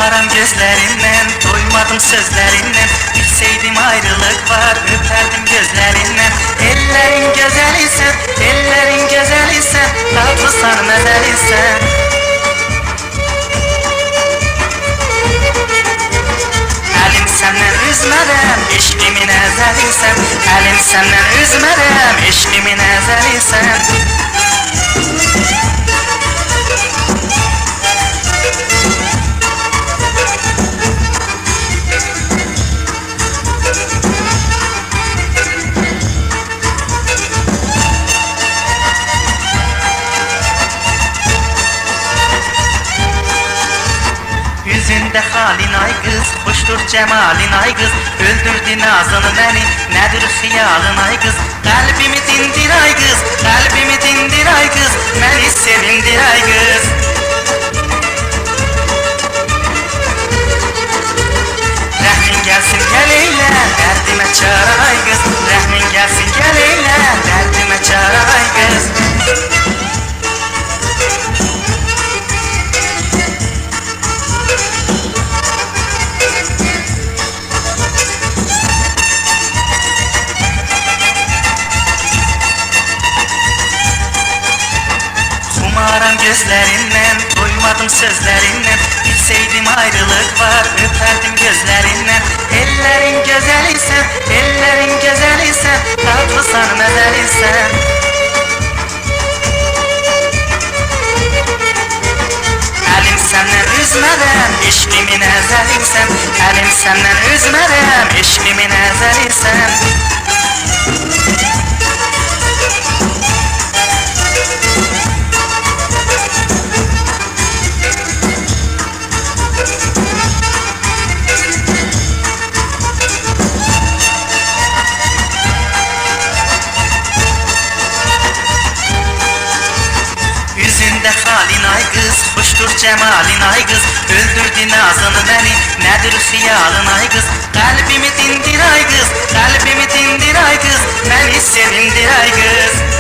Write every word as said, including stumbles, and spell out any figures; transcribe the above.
خومارام گؤزلریندن، دویمادیم سؤزلریندن. بیلسئیدیم آیریلیق وار، اؤپردیم گؤزلریندن. ائللرین گؤزلی‌سن، ائللرین گؤزلی‌سن، دادلی‌سان، مزه‌لی‌سن. الیم سندن اوزمه‌رم، عشقیمین ازلی‌سن. الیم سندن اوزمه‌رم، عشقیمین ازلی‌سن. اوزونده خالین آی قیز، خوشدور جمالین آی قیز. اؤلدوردو نازینی منی، نه‌دیر خیالین آی قیز؟ قلبیمی دیندیر آی قیز، قلبیمی دیندیر آی قیز، منی سئویندیر آی قیز. رحمین گلسین، گل ائیله دردیمه چاره آی قیز. رحمین گلسین، گل ائیله دردیمه چاره آی قیز. خومارام گؤزلریندن، دویمادیم سؤزلریندن. بیلسئیدیم آیریلیق وار، اؤپردیم گؤزلریندن. ائللرین گؤزلی‌سن، ائللرین گؤزلی‌سن، دادلی‌سان، مزه‌لی‌سن. الیم سندن اوزمه‌رم، عشقیمین ازلی‌سن. الیم سندن اوزمه‌رم، عشقیمین ازلی‌سن. اوزونده خالین آی قیز، خوشدور جمالین آی قیز. اؤلدوردو نازینی منی، نه‌دیر خیالین آی قیز؟ قلبیمی دیندیر آی قیز، قلبیمی دیندیر آی قیز، منی سئویندیر آی قیز.